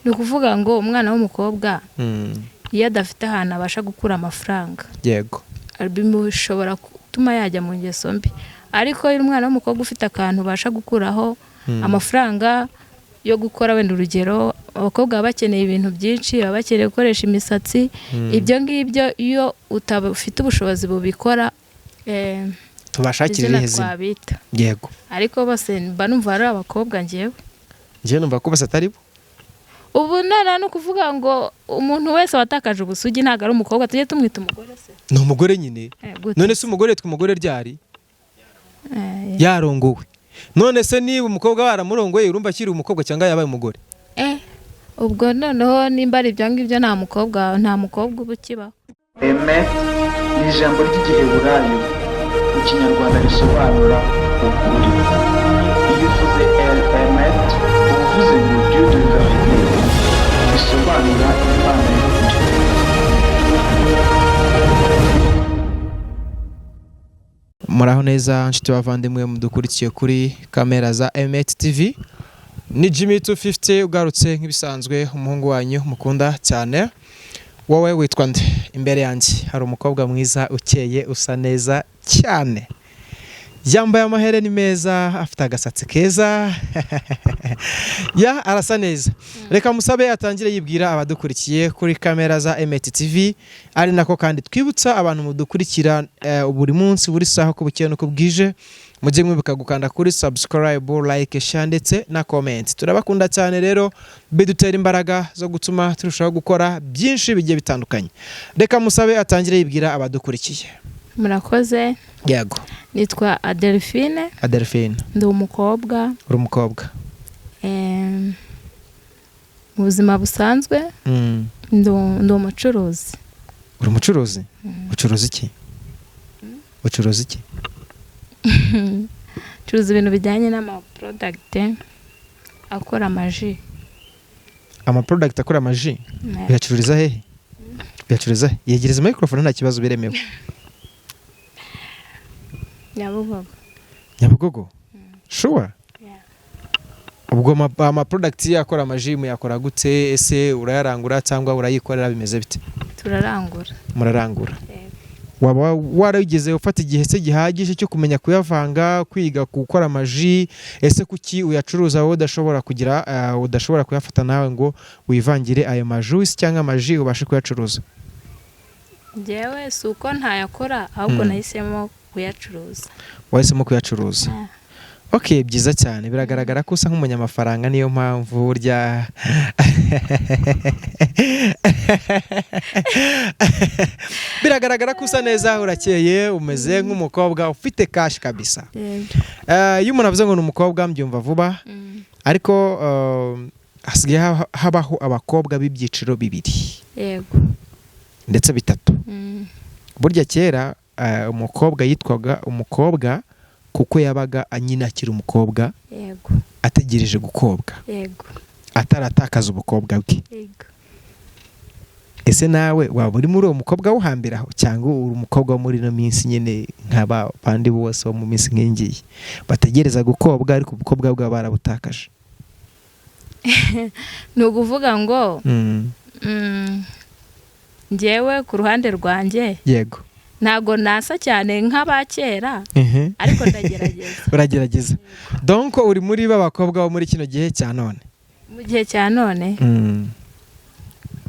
Ni ukuvuga ngo umwana w'umukobwa iyo adafite ahantu abasha gukura amafaranga, bishobora gutuma yajya mu ngeso mbi. Ariko iyo umwana w'umukobwa ufite akantu ubasha gukuraho amafaranga yo gukora, wenda urugero, abakobwa baba bakeneye ibintu byinshi, baba bakeneye gukoresha imisatsi, ibyo ngibyo iyo utafite ubushobozi bubikora, Tubashakira izina irihe zina? twabita? Ariko bose mba numva ari abakobwa njyewe. Njyewe numva ko bose atari bo. Ubu none ni ukuvuga ngo umuntu wese watakaje ubusugi ntabwo ari umukobwa, tujye tumwita umugore se? Ni umugore nyine. Gute? None se umugore yitwa umugore ryari? Yarongowe. None se niba umukobwa baramurongoye, urumva akiri umukobwa cyangwa yabaye umugore? Ubwo noneho nimba ari ibyo ngibyo, nta mukobwa uba ukibaho. Emet ni ijambo ry'Igiheburayo mu Kinyarwanda risobanura ukuri. Iyo uvuze El Emet, uba uvuze ngo Dieu de vérité, bisobanura Imana y'ukuri. Muraho neza, nshuti bavandimwe mudukurikiye kuri kamera za Emet TV. Ni Jimmy 250 ugarutse nk'ibisanzwe, umuhungu wanyu mukunda cyane. Wowe witwa nde? Imbere yanjye hari umukobwa mwiza, ukeye, usa neza cyane, yambaye amahereni meza, afite agasatsi keza, ya arasa neza. Reka musabe atangire yibwira abadukurikiye kuri kamera za Emet TV, ari nako kandi twibutsa abantu mudukurikira buri munsi, buri saha, uko bukeye n'uko bwije, mujye mwibuka gukanda kuri subscribe, like, share ndetse na comment. Turabakunda cyane rero, bidutera imbaraga zo gutuma turushaho gukora byinshi bigiye bitandukanye. Reka musabe atangire yibwira abadukurikiye. Murakoze. Yego. Nitwa Adelphine. Adelphine. Ndi umukobwa. Uri umukobwa. Mu buzima busanzwe ndi umucuruzi. Uri umucuruzi? Ucuruza iki? Ucuruza iki? Ncuruza ibintu bijyanye n'amaproducts akora amaji. Amaproducts akora amaji? Biyacururiza hehe? Biyacururiza he? Yegereza microphone, nta kibazo, biremewe. Nyabugogo. Nyabugogo, sure? Yeah. Ubwo amaproducts akora amaji muyakora gute? Ese urayarangura cyangwa urayikorera, bimeze bite? Turarangura. Murarangura? Yego. Waba warigeze ufata igihe se gihagije cyo kumenya kuyavanga, kwiga gukora amaji? Ese kuki uyacuruza wowe udashobora kugira udashobora kuyafata nawe ngo wivangire ayo majuice cyangwa amaji ubashe kuyacuruza? Njyewe si uko ntayakora, ahubwo nahisemo kuyacuruza. Wahisemo kuyacuruza? Yeah. Ok, byiza cyane. Biragaragara ko usa nk'umunyamafaranga, niyo mpamvu burya biragaragara ko usa neza, urakeye, umeze nk'umukobwa ufite cash kabisa. Yego. Iyo umuntu avuze ngo ni umukobwa, mbyumva vuba. Ariko hasigaye habaho abakobwa b'ibyiciro bibiri ndetse bitatu. Burya kera umukobwa yitwaga umukobwa kuko yabaga nyine akiri umukobwa, ategereje gukobwa, ataratakaza ubukobwa bwe. Ese nawe waba uri muri uwo mukobwa wo hambere aho, cyangwa uri umukobwa wo muri ino minsi nyine nk'aba bandi bose bo mu minsi nk'ingiyi bategereza gukobwa ariko ubukobwa bwabo barabutakaje? Ni ukuvuga ngo njyewe ku ruhande rwanjye ntabwo nasa cyane nk'abakera, ariko ndagerageza. Uragerageza. Donc uri muri ba bakobwa bo muri kino gihe cya none? Mu gihe cya none?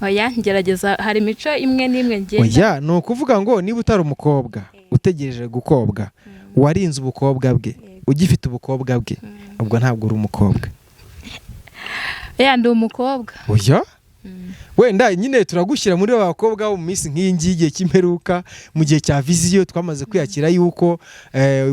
Oya, ngerageza, hari imico imwe n'imwe ngenda Oya, ni ukuvuga ngo niba utari umukobwa utegereje gukobwa, warinze ubukobwa bwe, ugifite ubukobwa bwe, ubwo ntabwo uri umukobwa. Oya, ndi umukobwa. Oya. Wenda nyine turagushyira muri ba bakobwa bo mu minsi nk'iyi ngiyi, igihe cy'imperuka, mu gihe cya vision. Twamaze kwiyakira yuko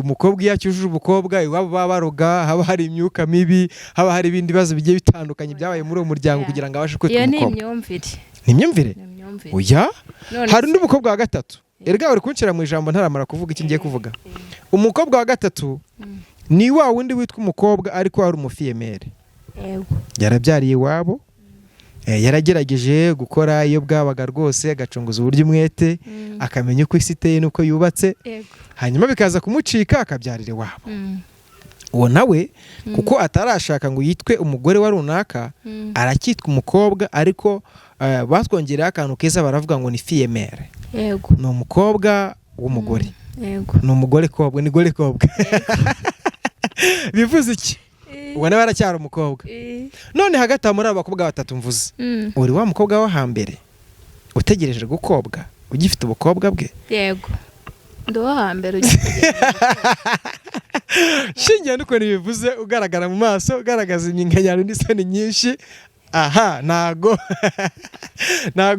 umukobwa iyo acyujuje ubukobwa, iwabo baba baroga, haba hari imyuka mibi, haba hari ibindi bibazo bigiye bitandukanye byabaye muri uwo muryango kugira ngo abashe kwitwa Iyo ni umukobwa. imyumvire. Ni imyumvire? Ni imyumvire. Oya. None Hari undi mukobwa wa gatatu. Erega uri kunshyira mu ijambo ntaramara kuvuga icyo ngiye kuvuga. Umukobwa wa gatatu ni wa wundi witwa umukobwa ariko ari umufille-mère. Yarabyariye iwabo, yaragerageje gukora iyo bwabaga rwose, agacunguza uburyo umwete, akamenya uko isi iteye n'uko yubatse, hanyuma bikaza kumucika akabyarira iwabo. Uwo nawe kuko atarashaka ngo yitwe umugore wa runaka, aracyitwa umukobwa, ariko batwongereho akantu keza, baravuga ngo ni fille-mère. Ni umukobwa w'umugore. Ni umugore kobwa, ni gore kobwa. Bivuze iki? Uwo nawe aracyari umukobwa. None hagati aho, muri abo bakobwa batatu mvuze, uri wa mukobwa wo hambere utegereje gukobwa, ugifite ubukobwa bwe? Yego, ndi uwo hambere ugitegereje. Shingiye n'ukuntu bivuze, ugaragara mu maso, ugaragaza iminkanyari n'isoni nyinshi, aha ntago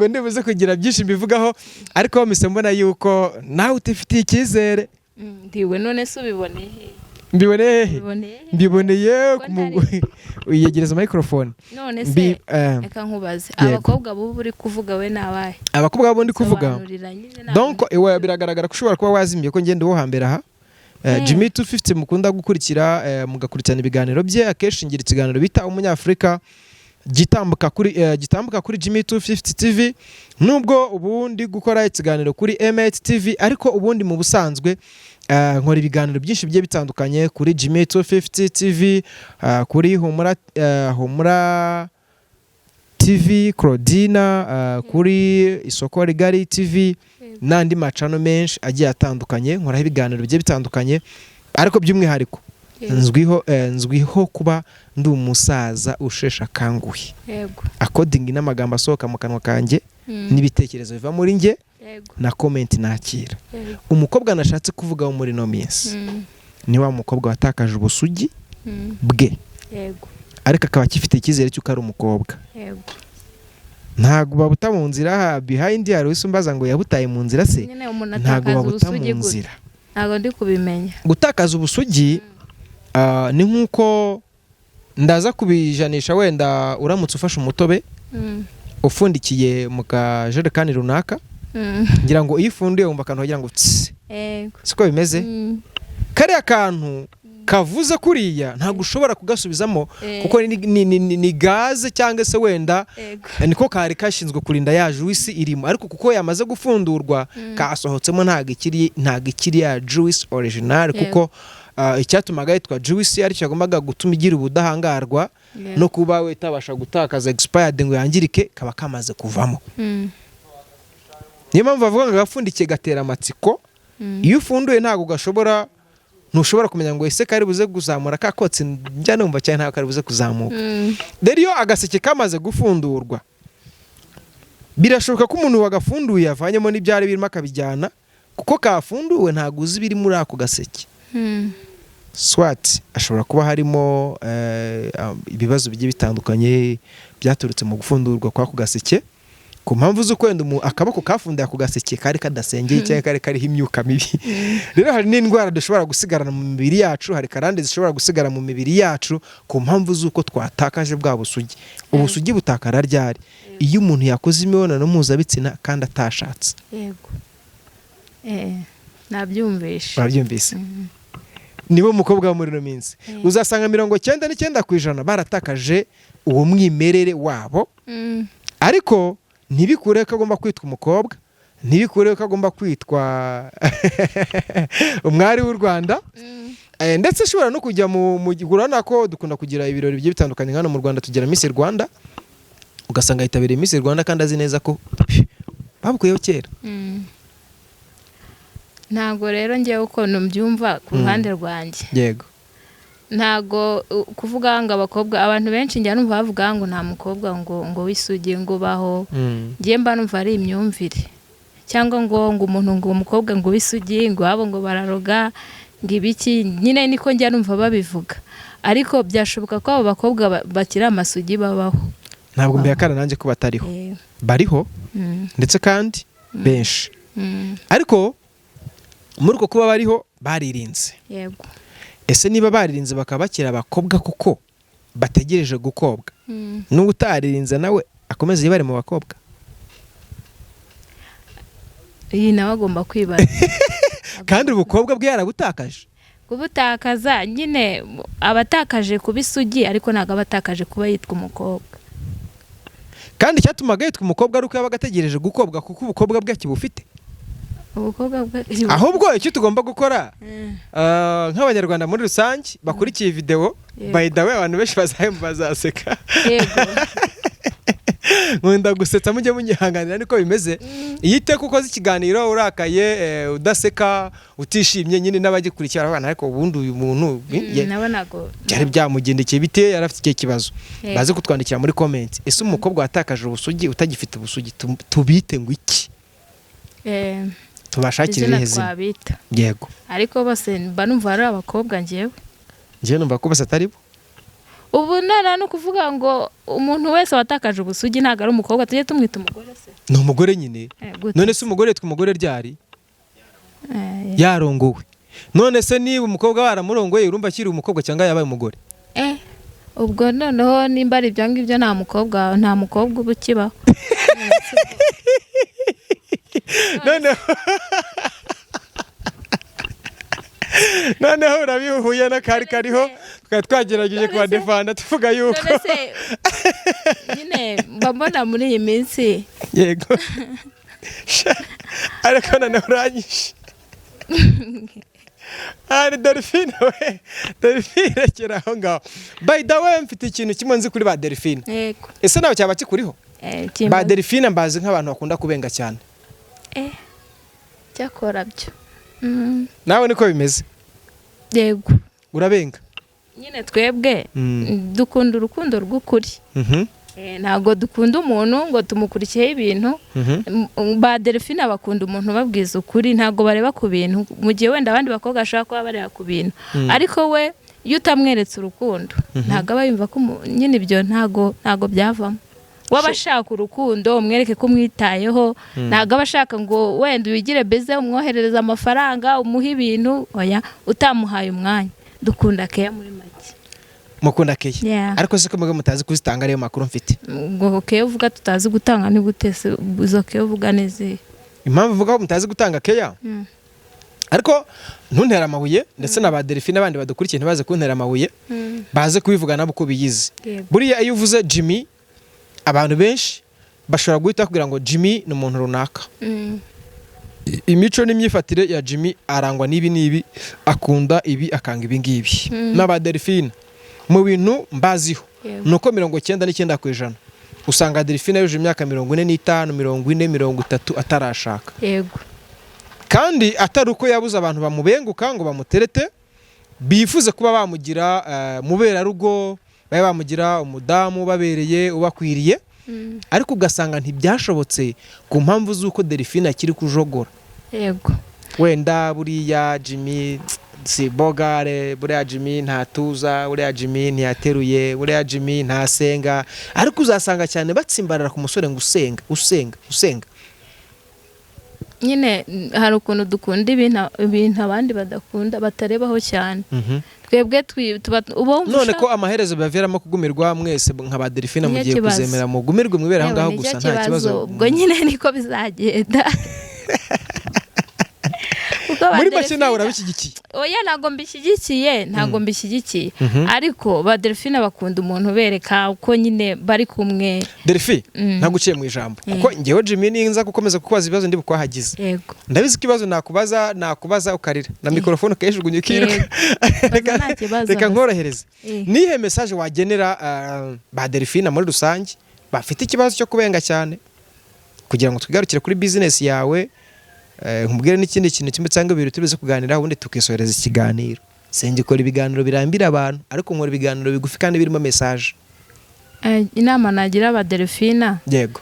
ndibuze kugira byinshi mbivugaho, ariko mpise mbona yuko nawe utifitiye icyizere. Ndiwe. None se ubiboneye he? Mbiboneye he? Ubiboneye he? Mbiboneye Ko ku uyegereza microphone. None se reka nkubaze. Yego. Abakobwa bubu uri kuvuga we ni abahe? Abakobwa bo ndi kuvuga, Sobanurira nyine, ntabwo donc iwe biragaragara ko ushobora kuba wazimiye, ko ngenda uwo hambere aha. Jimmy 250 mukunda gukurikira, mugakurikirana ibiganiro bye akenshi, ngira ikiganiro bita Umunyafurika gitambuka kuri Jimmy 250 TV, nubwo ubundi gukora ikiganiro kuri M8 TV, ariko ubundi mu busanzwe nkora ibiganiro byinshi bigiye bitandukanye kuri Jimmy 250 TV, kuri Humura TV Claudina, kuri Isoko Rigari TV n'andi macano menshi agiye atandukanye. Nkoraho ibiganiro bigiye bitandukanye, ariko by'umwihariko nzwiho kuba ndi umusaza usheshe akanguhe, according n'amagambo asohoka mu kanwa kanjye n'ibitekerezo biva muri njye na comment nakira. Umukobwa nashatse kuvugaho muri ino minsi ni wa mukobwa watakaje ubusugi bwe, ariko akaba akifite icyizere cy'uko ari umukobwa. Ntabwo babuta mu nzira. Behind hari umbaza ngo yabutaye mu nzira se? Nyine umuntu Ntabwo atakaza babuta mu ubusugi gute? nzira. Ntabwo ndi kubimenya. Gutakaza ubusugi ni nk'uko ndaza kubijanisha, wenda uramutse ufashe umutobe ufundikiye mu kajerekani runaka, ngira ngo iyo ufunduye wumva akantu wagira ngo tsi, siko bimeze? Kariya kantu kavuze kuriya ntabwo ushobora kugasubizamo, kuko ni gaze cyangwa se wenda niko kari kashinzwe kurinda ya juice irimo, ariko kuko yamaze gufundurwa kasohotsemo, ntabwo ikiri ya juice original, kuko icyatumaga yitwa juice aricyo yagombaga gutuma igira ubudahangarwa no kuba we itabasha gutakaza expired ngo yangirike, kaba kamaze kuvamo. Niyo mpamvu bavuga ngo agapfundikiye gatera amatsiko. Iyo ufunduye ntabwo gashobora, ntushobora kumenya ngo ese kari buze kuzamura ka kotsi njya numva cyane, ntabwo kari buze kuzamuka. Rero iyo agaseke kamaze gufundurwa, birashoboka ko umuntu wagafunduye yavanyemo n'ibyari birimo akabijyana, kuko kafunduwe ntabwo uzi ibiri muri ako gaseke. Swat ashobora kuba harimo ibibazo bigiye bitandukanye byaturutse mu gufundurwa kw'ako gaseke, ku mpamvu z'uko wenda akaboko kafunduye ako gaseke kari kadasengeye cyangwa kari kariho imyuka mibi. Rero hari n'indwara dushobora gusigarana mu mibiri yacu, hari karande zishobora gusigara mu mibiri yacu ku mpamvu z'uko twatakaje bwa busugi. Ubusugi butakara ryari? Iyo umuntu yakoze imibonano mpuzabitsina kandi atashatse. Yego, nabyumvishe. Urabyumvise? Nibo mukobwa wo muri ino minsi uzasanga 99% baratakaje uwo mwimerere wabo, ariko ntibikure ko agomba kwitwa umukobwa, ntibikure ko agomba kwitwa umwari w'u Rwanda. Ndetse ashobora no kujya mu urabona ko dukunda kugira ibirori bigiye bitandukanye hano mu Rwanda, tugira Miss Rwanda, ugasanga yitabiriye Miss Rwanda kandi azi neza ko babukuyeho kera. Ntabwo rero ngewe ukuntu mbyumva ku ruhande rwanjye, ntabwo kuvuga ngo abakobwa, abantu benshi njya numva bavuga ngo nta mukobwa ngo w'isugi ngo ubaho. Ngiye mba numva ari imyumvire, cyangwa ngo umuntu ngo umukobwa ngo w'isugi ngo abo ngo bararoga ngo ibiki, nyine niko njya numva babivuga, ariko byashoboka ko abo bakobwa bakiri amasugi babaho. Ntabwo mbihakana nanjye ko batariho. Bariho, ndetse kandi benshi, ariko muri uko kuba bariho baririnze. Ese niba baririnze bakaba bakiri abakobwa kuko bategereje gukobwa, n'uwo utaririnze nawe akomeze yibare mu bakobwa? Iyi nawe agomba kwibaza. Kandi ubukobwa bwe yarabutakaje. Kubutakaza nyine, aba atakaje kuba isugi, ariko ntabwo aba atakaje kuba yitwa umukobwa. Kandi icyatumaga yitwa umukobwa ari uko yabaga ategereje gukobwa, kuko ubukobwa bwe akibufite. Ubukobwa bwe. Ahubwo icyo tugomba gukora nk'Abanyarwanda muri rusange bakurikiye video, by the way, abantu benshi bazaseka. Nkunda gusetsa, mujye munyihanganira, niko bimeze. Iyo iteka ukoze ikiganiro urakaye, udaseka, utishimye, nyine n'abagikurikira baravuga, ariko ubundi uyu muntu byari byamugendekeye bite? Yari afite ikihe kibazo? Baze kutwandikira muri comment. Ese umukobwa watakaje ubusugi, utagifite ubusugi, tubite ngo iki? Tubashakire irihe zina? Yego. Ariko bose mba numva ari abakobwa ngewe. Ngewe numva ko bose atari bo. Ubu none ni ukuvuga ngo umuntu wese watakaje ubusugi ntabwo ari umukobwa, tujye tumwita umugore se? Ni umugore nyine. None se umugore yitwa umugore ryari? Yarongowe. None se niba umukobwa waramurongoye, urumva akiri umukobwa cyangwa yabaye umugore? Ubwo noneho nimba ari ibyo ngibyo, nta mukobwa, nta mukobwa uba ukibaho. Noneho urabihuye n'akari kariho, tukaba twagerageje kubadefanda tuvuga yuko nyine mba mbona muri iyi minsi. Yego, ariko noneho uranyishe. Ari Delphine we, Delphine rekera aho ngaho. By the way, mfite ikintu kimwe nzi kuri ba Delphine. Yego. Ese nawe cyaba kikuriho? Ba Delphine mbazi nk'abantu bakunda kubenga cyane. Cyakora byo. Nawe niko bimeze? Yego. Urabenga? Nyine twebwe dukunda urukundo rw'ukuri. Ntabwo dukunda umuntu ngo tumukurikiyeho ibintu. Ba Delphine bakunda umuntu babwiza ukuri, ntabwo bareba ku bintu, mu gihe wenda abandi bakobwa bashobora kuba bareba ku bintu. Ariko we iyo utamweretse urukundo ntabwo aba yumva ko nyine ibyo ntabwo byavamo. Waba ashaka urukundo umwereke ko umwitayeho, ntabwo aba ashaka ngo wenda wigire beze umwoherereza amafaranga umuhe ibintu, oya, utamuhaye umwanya. Dukunda keya muri make. Mukunda keya? Ariko se ko mwebwe mutazi kuzitanga, ariyo makuru mfite? Ngo keya uvuga tutazi gutanga ni gute se? Izo keya uvuga n'izihe? Impamvu uvuga ko mutazi gutanga keya, ariko ntuntera amabuye, ndetse na ba Delphine n'abandi badukurikiye ntibaze kuntera amabuye, baze kubivuga nabo uko biyizi. Buriya iyo uvuze Jimmy, abantu benshi bashobora guhita kugira ngo Jimmy ni umuntu runaka. Imico n'imyifatire ya Jimmy arangwa n'ibi n'ibi, akunda ibi, akanga ibi ngibi. N'aba Delphine mu bintu mbaziho nuko 99% usanga Delphine yujuje imyaka 45, 40, 30 atarashaka. Yego. Kandi atari uko yabuze abantu bamubenguka ngo bamuterete, bifuze kuba bamugira muberarugo, babe bamugira umudamu babereye ubakwiriye, ariko ugasanga ntibyashobotse ku mpamvu z'uko Delphine akiri kujogora. Yego. Wenda buriya Jimmy si bogare, buriya Jimmy ntatuza, buriya Jimmy ntiyateruye, buriya Jimmy ntasenga, ariko uzasanga cyane batsimbarara ku musore ngo usenga usenga usenga. Nyine hari ukuntu dukunda ibintu abandi badakunda, batarebaho cyane. Twebwe tuba none ko amaherezo bibaviramo kugumirwa mwese nka ba Delphine, mugiye kuzemera mugumirwe mwibera aho ngaho gusa nta kibazo. Ubwo nyine niko bizagenda. Muri make nawe urabishyigikiye? Oya, ntabwo mbishyigikiye, ntabwo mbishyigikiye. Ariko ba Delphine bakunda umuntu bereka uko nyine bari kumwe. Delphine, ntabwo uciye mu ijambo, kuko ngewe Jimmy ninza gukomeza kukubaza ibibazo ndi bukwahagize. Ndabizi ko ibibazo nakubaza ukarira na mikrofone ukayijugunya ukiruka. Reka nkorohereze. Nihe message wagenera ba Delphine muri rusange bafite ikibazo cyo kubenga cyane, kugira ngo twigarukire kuri business yawe, nkubwire n'ikindi kintu kimwe cyangwa bibiri tubize kuganira, ubundi tukisohereza ikiganiro. Singikora ibiganiro birambira abantu, ariko nkora ibiganiro bigufi kandi birimo message. Inama nagira aba Delphine, yego,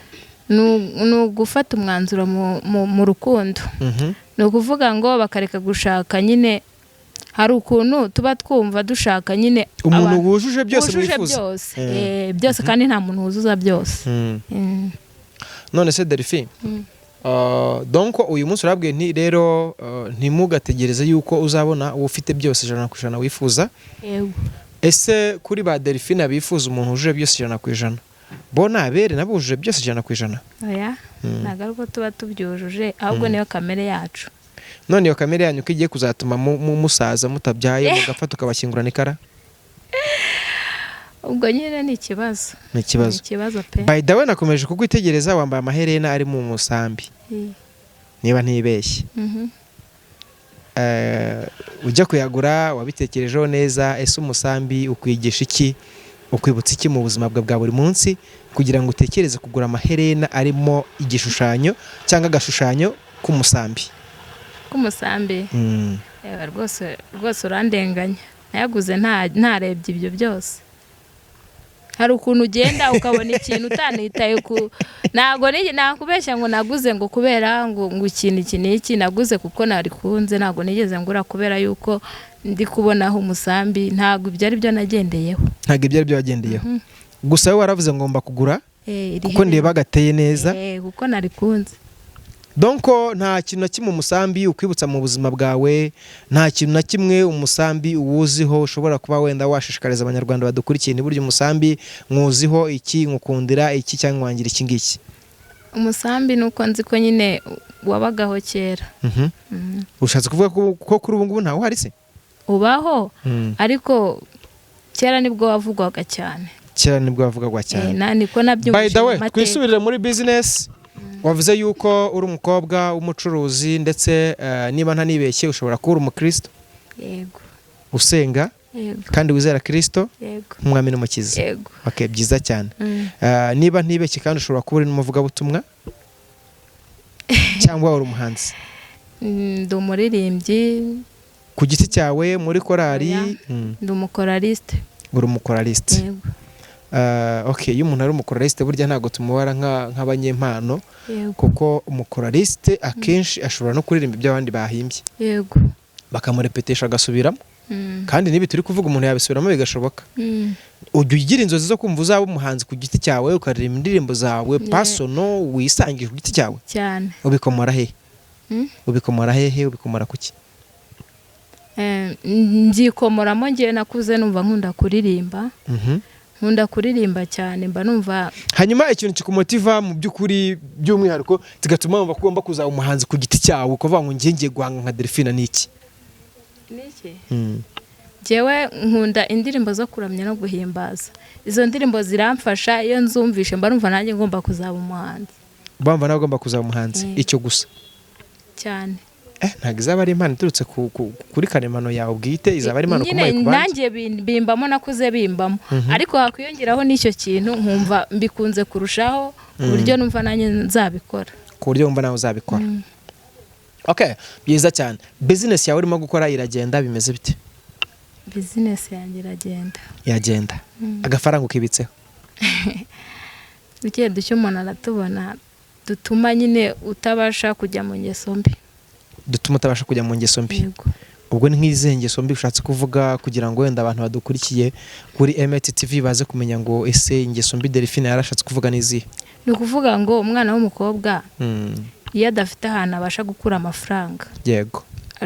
ni ugufata umwanzuro mu rukundo. Ni ukuvuga ngo bakareka gushaka nyine, hari ukuntu tuba twumva dushaka nyine umuntu wujuje byose mwifuza byose, kandi nta muntu wuzuza byose. None se Delphine, donc uyu munsi urabwiye nti rero ntimugategereze yuko uzabona uwo ufite byose 100% wifuza. Yego. Ese kuri ba Delphine bifuza umuntu wujuje byose 100%, bo nabere nabo wujuje byose 100%? Oya, ntabwo ari uko tuba tubyujuje, ahubwo niyo kamere yacu. None iyo kamere yanyu ko igiye kuzatuma musaza mutabyaye, mugapfa tukabashyingurana ikara? Ubwo nyine ni ikibazo. Ni ikibazo. Ni ikibazo pe. By the way, nakomeje kukwitegereza, wambaye amaherena ari mu musambi. Niba ntibeshye, ujya kuyagura wabitekerejeho neza? Ese umusambi ukwigisha iki, ukwibutsa iki mu buzima bwawe bwa buri munsi, kugira ngo utekereze kugura amaherena arimo igishushanyo cyangwa agashushanyo k'umusambi? K'umusambi? Ewe, rwose rwose urandenganya. Nayaguze ntarebye ibyo byose. Hari ukuntu ugenda ukabona ikintu utanitaye ku, ntabwo nakubeshya ngo naguze ngo kubera ngo ikintu iki n'iki. Naguze kuko narikunze. Ntabwo nigeze ngura kubera yuko ndi kubonaho umusambi. Ntabwo ibyo ari byo nagendeyeho. Ntabwo ibyo ari byo wagendeyeho. Gusa wowe waravuze ngomba kugura iri kuko herena. Ndeba gateye neza. Kuko narikunze. Donc nta kintu na kimwe umusambi ukwibutsa mu buzima bwawe, nta kintu na kimwe umusambi uwuziho ushobora kuba wenda washishikariza Abanyarwanda badukurikiye, ntiburyo umusambi mwuziho iki, nkukundira iki cyangwa nwangira iki ngiki? Umusambi ni uko nzi ko nyine wabagaho kera. Ushatse kuvuga ko kuri ubu ngubu ntawe uhari se? Ubaho, ariko kera nibwo wavugwaga cyane. Kera nibwo wavugwaga cyane. Niko By nabyumvise the mu way, mateka. twisubirire muri business. Wavuze yuko uri umukobwa w'umucuruzi, ndetse niba ntanibeshye ushobora kuba uri umukristo Yego. usenga Yego. kandi wizera Kristo Yego. nk'umwami n'umukiza. Yego. Okay, byiza cyane. Niba ntibeshye kandi ushobora kuba uri n'umuvugabutumwa cyangwa uri umuhanzi? Ndi umuririmbyi. Ku giti cyawe, muri korali? Oya. Ndi umukoraliste. Uri umukoraliste? Yego. Okay, iyo umuntu ari umukoraliste burya ntabwo tumubara nk'abanyempano, Yego. kuko umukoraliste akenshi ashobora no kuririmba ibyo abandi bahimbye, bakamurepetesha agasubiramo. Kandi n'ibi turi kuvuga umuntu yabisubiramo bigashoboka. Ujya ugira inzozi zo kumva uzaba umuhanzi ku giti cyawe, ukaririmba indirimbo zawe personal, wisangije ku giti cyawe? Cyane. Ubikomora hehe? Mm? Ubikomora hehe? Ubikomora kuki? Mbyikomoramo ngewe nakuze numva nkunda kuririmba. Nkunda kuririmba cyane, mba numva. Hanyuma ikintu kikumotiva mu by'ukuri by'umwihariko kigatuma wumva ko ugomba kuzaba umuhanzi ku giti cyawe, ukuvuga ngo ngiye ngiye guhanga nka Delphine, ni iki? Niki? Njyewe nkunda indirimbo zo kuramya no guhimbaza. Izo ndirimbo ziramfasha. Iyo nzumvishe mba numva nanjye ngomba kuzaba umuhanzi. Bumva nawe ugomba kuzaba umuhanzi? Icyo gusa? Cyane. Ntabwo izaba ari impano iturutse kuri karemano yawe bwite, izaba ari impano Nyine ukomoye ku bandi? Nanjye bimbamo, nakuze bimbamo, ariko hakwiyongeraho n'icyo kintu nkumva mbikunze kurushaho, ku buryo numva nanjye nzabikora. Ku buryo wumva nawe uzabikora. Okay, byiza cyane. Business yawe urimo gukora iragenda, bimeze bite? Business yanjye iragenda. Iragenda. Agafaranga ukibitseho? Duke duke umuntu aratubona, dutuma nyine utabasha kujya mu ngeso mbi. Dutuma utabasha kujya mu ngeso mbi? Yego. Ubwo ni nk'izihe ngeso mbi ushatse kuvuga, kugira ngo wenda abantu badukurikiye kuri MT TV baze kumenya ngo ese ingeso mbi Delphine yarashatse kuvuga n'izihe? Ni ukuvuga ngo umwana w'umukobwa iyo adafite ahantu abasha gukura amafaranga,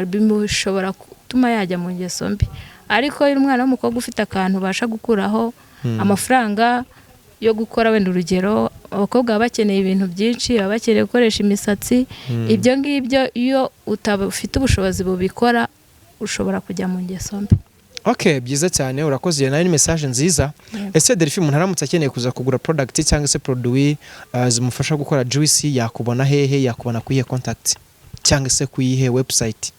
bishobora gutuma yajya mu ngeso mbi. Ariko iyo umwana w'umukobwa ufite akantu ubasha gukuraho amafaranga yo gukora, wenda urugero, abakobwa baba bakeneye ibintu byinshi, baba bakeneye gukoresha imisatsi, ibyo ngibyo iyo utafite ubushobozi bubikora ushobora kujya mu ngeso mbi. Okay, byiza cyane, urakoze. Iyo nayo ni message nziza. Yego. Ese Delphine, umuntu aramutse akeneye kuza kugura product cyangwa se produit zimufasha gukora juice, yakubona hehe? Yakubona ku iyihe contact cyangwa se ku iyihe website?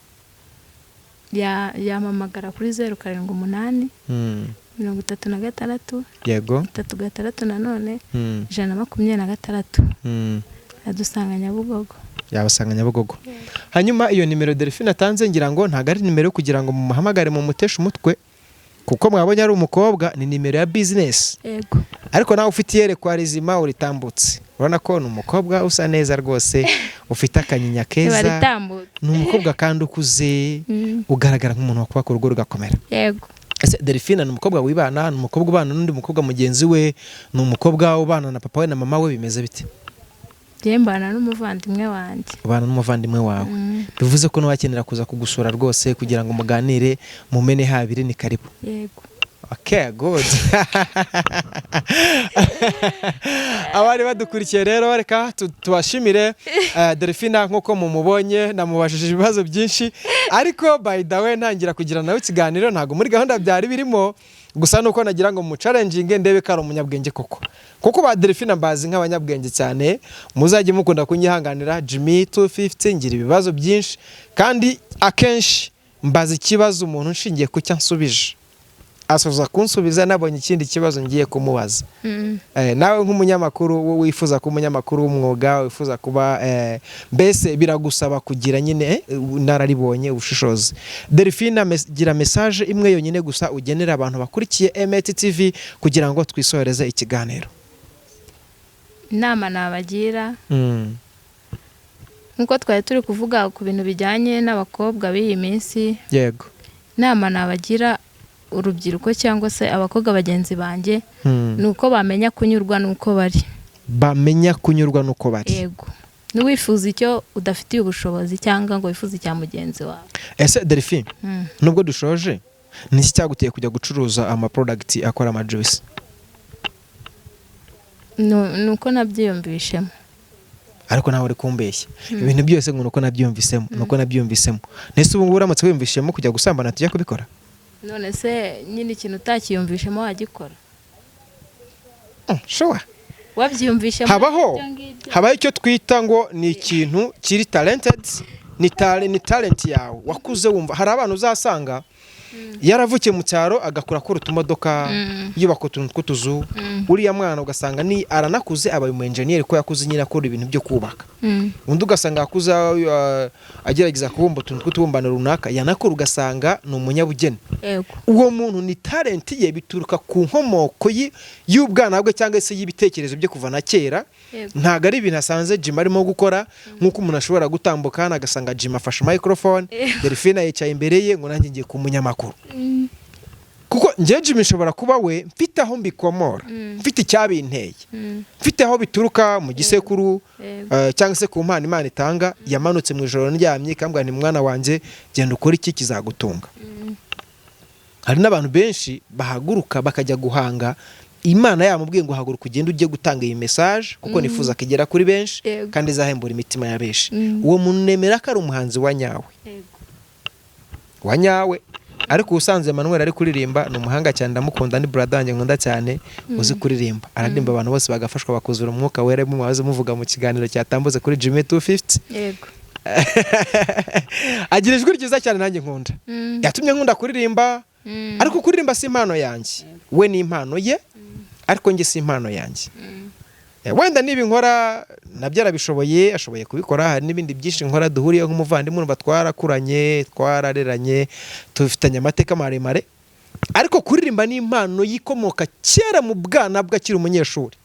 Yampamagara kuri 078 36, 36 nanone, 126. Adusanga Nyabugogo. Yabasanga Nyabugogo. Hanyuma iyo nimero Delphine atanze, ngira ngo ntabwo ari nimero yo kugira ngo mumuhamagare mumuteshe umutwe, kuko mwabonye ari umukobwa, ni nimero ya business. Yego. Ariko nawe ufite iyerekwa rizima uritambutse. Urabona ko ni umukobwa usa neza rwose, ufite akanyinya keza. Baritambutse. Ni umukobwa kandi ukuze, ugaragara nk'umuntu wakubaka urugo rugakomera. Yego. Ese Delphine ni umukobwa wibana, ni umukobwa ubana n'undi mukobwa mugenzi we, ni umukobwa ubana na papa we na mama we, bimeze bite? Njye mbana n'umuvandimwe wanjye. Ubana n'umuvandimwe wawe? Bivuze ko n'uwakenera kuza kugusura rwose kugira ngo muganire mumene habiri, ni karibu? Yego. Okay, good. Abari badukurikiye rero, reka tubashimire. Delphine nk'uko mumubonye, namubajije ibibazo byinshi, ariko by the way ntangira kugira nawe ikiganiro ntabwo muri gahunda byari birimo. Gusa nuko nagira ngo muchallenginge ndebe ko ari umunyabwenge koko, kuko ba Delphine mbazi nk'abanyabwenge cyane. Muzajye mukunda kunyihanganira, Jimmy 250 ngira ibibazo byinshi, kandi akenshi mbaza ikibazo umuntu nshingiye ku cyo ansubije, asoza kunsubiza nabonye ikindi kibazo ngiye kumubaza. Nawe nk'umunyamakuru, wowe wifuza kuba umunyamakuru w'umwuga, wifuza kuba mbese biragusaba kugira nyine inararibonye, ubushishozi. Delphine, gira message imwe yonyine gusa ugenera abantu bakurikiye MT TV kugira ngo twisohoreze ikiganiro. Inama nabagira, nk'uko twari turi kuvuga ku bintu bijyanye n'abakobwa b'iyi minsi, inama nabagira urubyiruko cyangwa se abakobwa bagenzi banjye ni uko bamenya kunyurwa n'uko bari. Bamenya kunyurwa n'uko bari. Yego, ntiwifuze icyo udafitiye ubushobozi cyangwa ngo wifuze icya mugenzi wawe. Ese Delphine, nubwo dushoje, ni iki cyaguteye kujya gucuruza amaproduct akora amajuice? Ni uko nabyiyumvishemo. Ariko nawe uri kumbeshya ibintu byose ngo nuko nabyiyumvisemo, nuko nabyiyumvisemo. Nese ubu ngubu uramutse wiyumvishemo kujya gusambana, tujya kubikora? None se nyine ikintu utakiyumvishemo wagikora? Sure. Wabyiyumvishemo Habaho ibyo ngibyo. Habaho icyo twita ngo ni ikintu kiri talented, ni talent yawe wakuze wumva. Hari abantu uzasanga yaravukiye mu cyaro, agakura akora utumodoka, yubaka utuntu tw'utuzu. Uriya mwana ugasanga ni aranakuze, abaye umu engineer ko yakuze nyine akora ibintu byo kubaka. Undi ugasanga yakuze agerageza kubumba utuntu tw'utubumbano runaka, yanakora ugasanga ni umunyabugeni. Uwo muntu ni talent ye, bituruka ku nkomoko y'ubwana bwe cyangwa se y'ibitekerezo bye kuva na kera. Ntabwo ari ibintu asanze Jim arimo gukora, nk'uko umuntu ashobora gutambuka hano agasanga Jim afashe microphone, Delphine yicaye imbere ye, ngo nanjye ngiye ku munyamakuru. Kuko njye Jim nshobora kuba we mfite aho mbikomora, mfite icyabinteye, mfite aho bituruka mu gisekuru, cyangwa se ku mpano Imana itanga yamanutse mu ijoro ndyamye ikambwira nti: "Mwana wanjye, genda ukore iki kizagutunga." Hari n'abantu benshi bahaguruka bakajya guhanga, Imana yamubwiye ngo: "Haguruka ugende ujye gutanga iyi message kuko nifuza ko igera kuri benshi kandi izahembura imitima ya benshi." Uwo muntu nemera ko ari umuhanzi wa nyawe, wa nyawe. Ariko ubusanzwe Emmanuel ari kuririmba, ni umuhanga cyane, ndamukunda, ni brother wanjye nkunda cyane uzi kuririmba. Araririmba abantu bose bagafashwa, bakuzura umwuka wera, mumaze muvuga mu kiganiro cyatambutse kuri Jimmy 250. Agira ijwi ryiza cyane nanjye nkunda, yatumye nkunda kuririmba. Ariko kuririmba si impano yanjye, we ni impano ye, ariko njye si impano yanjye. Wenda niba inkora nabyo arabishoboye, ashoboye kubikora. Hari n'ibindi byinshi nkora duhuriyeho nk'umuvandimwe, urumva twarakuranye, twarareranye, tufitanye amateka maremare. Ariko kuririmba ni impano yikomoka kera mu bwana bwe akiri umunyeshuri.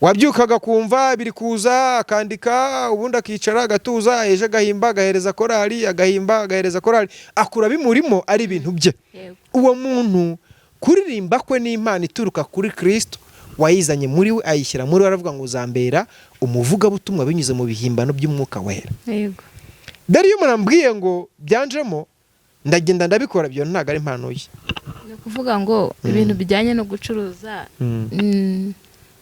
Wabyukaga kumva biri kuza, akandika, ubundi akicara agatuza, ejo agahimba agahereza korali, agahimba agahereza korali, akura bimurimo ari ibintu bye. Uwo muntu kuririmba kwe ni impano ituruka kuri Kirisito wayizanye muri we, ayishyira muri we, aravuga ngo: "Uzambera umuvugabutumwa binyuze mu bihimbano by'umwuka wera." Dore iyo umuntu ambwiye ngo byanjemo ndagenda ndabikora, ibyo ntabwo ari impano ye. Ni ukuvuga ngo ibintu bijyanye no gucuruza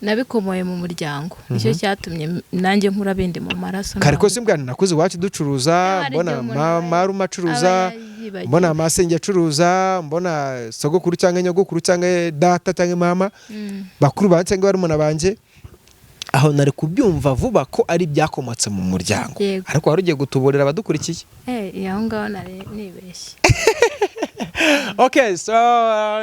nabikomoye mu muryango, nicyo cyatumye nanjye nkura bindi mu maraso. Kare kose mbwana nakuze iwacu ducuruza, Hari mbona igihe umuntu marume acuruza, aba yibagiwe. mbona masenge acuruza, mbona sogokuru cyangwa nyogokuru cyangwa data cyangwa mama, bakuru banjye cyangwa barumuna banjye. Aho nari kubyumva vuba ko ari ibyakomotse mu muryango. Ariko wari ugiye gutuburira abadukurikiye. Aho ngaho nari nibeshye. Okay, so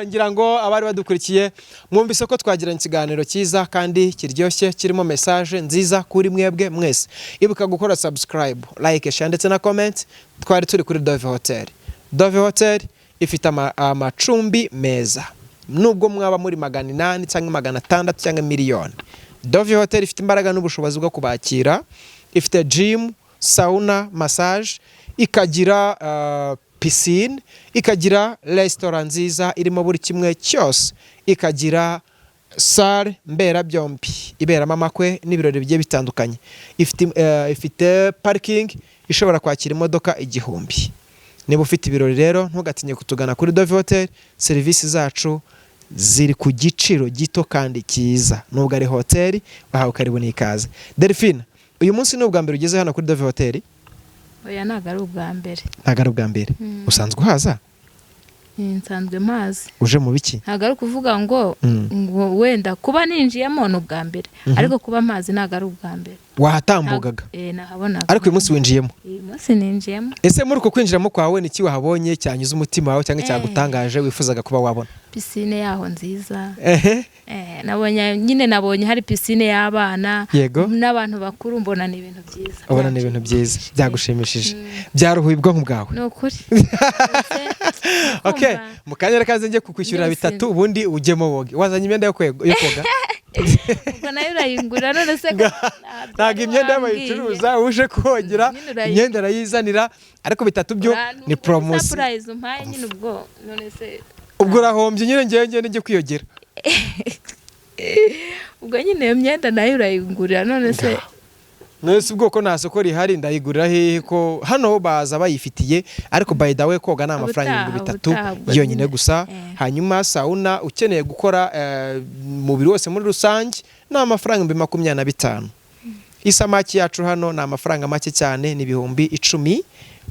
ngira ngo abari badukurikiye mwumvise ko twagiranye ikiganiro cyiza kandi kiryoshye, kirimo message nziza kuri mwebwe mwese. Ibuka gukora subscribe, like, share ndetse na comment. Twari turi kuri Dove Hotel. Dove Hotel ifite amacumbi meza, nubwo mwaba muri 800 cyangwa 600 cyangwa miliyoni, Dove Hotel ifite imbaraga n'ubushobozi bwo kubakira. Ifite gym, sauna, massage, ikagira piscine, ikagira resitora nziza irimo buri kimwe cyose, ikagira salle mberabyombi iberamo amakwe n'ibirori bigiye bitandukanye. Ifite parking ishobora kwakira imodoka 1000. Niba ufite ibirori rero, ntugatinye kutugana kuri Dove Hotel. Serivisi zacu ziri ku giciro gito kandi cyiza, nubwo ari hoteli. Bahawe karibu n'ikaze. Delphine, uyu munsi ni ubwa mbere ugeze hano kuri Dove Hotel? Oya, ntabwo ari ubwa mbere. Ntabwo ari ubwa mbere? Usanzwe uhaza? Nsanzwe mpazi. Uje mu biki? Ntabwo ari ukuvuga ngo ngo wenda kuba ninjiyemo ni ubwa mbere, ariko kuba mpazi ntabwo ari ubwa mbere. Wahatambukaga? Nahabonaga. Ariko uyu munsi winjiyemo? Uyu munsi ninjiyemo. Ese muri uko kwinjiramo kwawe, ni iki wahabonye cyanyuze umutima wawe cyangwa cyagutangaje wifuzaga kuba wabona? Piscine yaho nziza. Nabonye nyine, nabonye hari piscine y'abana n'abantu bakuru, mbona ni ibintu byiza. Ubona ni ibintu byiza byagushimishije, byaruhuye ubwonko bwawe. Ni ukuri. Okay, mu kanya reka njye kukwishyurira Byose. bitatu, ubundi ujyemo woge. Wazanye imyenda yo koga? Ubwo nayo urayingurira none se ko Ntabwo imyenda bayicuruza, uje kogera Nyine urayi- imyenda arayizanira, ariko bitatu byo ni promotion. Surprise umpaye nyine ubwo, none se? Ubwo urahombye nyine, ngewe ngende njye kwiyogera. Ubwo nyine iyo myenda nayo urayingurira none se? None se ubwoko nta soko rihari, ndayigurira hehe ko hano baza bayifitiye? Ariko by the way, koga ni amafaranga Ubutaha, 3000 ubutaha ubwo yonyine nyine. gusa. Hanyuma sauna, ukeneye gukora umubiri wose muri rusange, ni amafaranga 25,000. Isamaki yacu hano ni amafaranga make cyane, ni 10,000,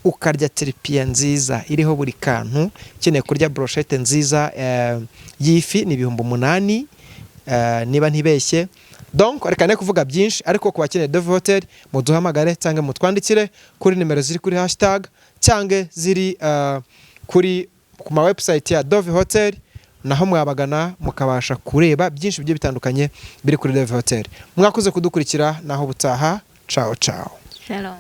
ukarya tiripiya nziza iriho buri kantu. Ukeneye kurya brochette nziza y'ifi ni 8000, niba ntibeshye. Donc reka ne kuvuga byinshi, ariko ku bakeneye Dove Hotel muduhamagare cyangwa mutwandikire kuri nimero ziri kuri hashtag cyangwa ziri kuri ku ma website ya Dove Hotel, naho mwabagana mukabasha kureba byinshi bigiye bitandukanye biri kuri Dove Hotel. Mwakoze kudukurikira, naho ubutaha. Ciao ciao. Shalom.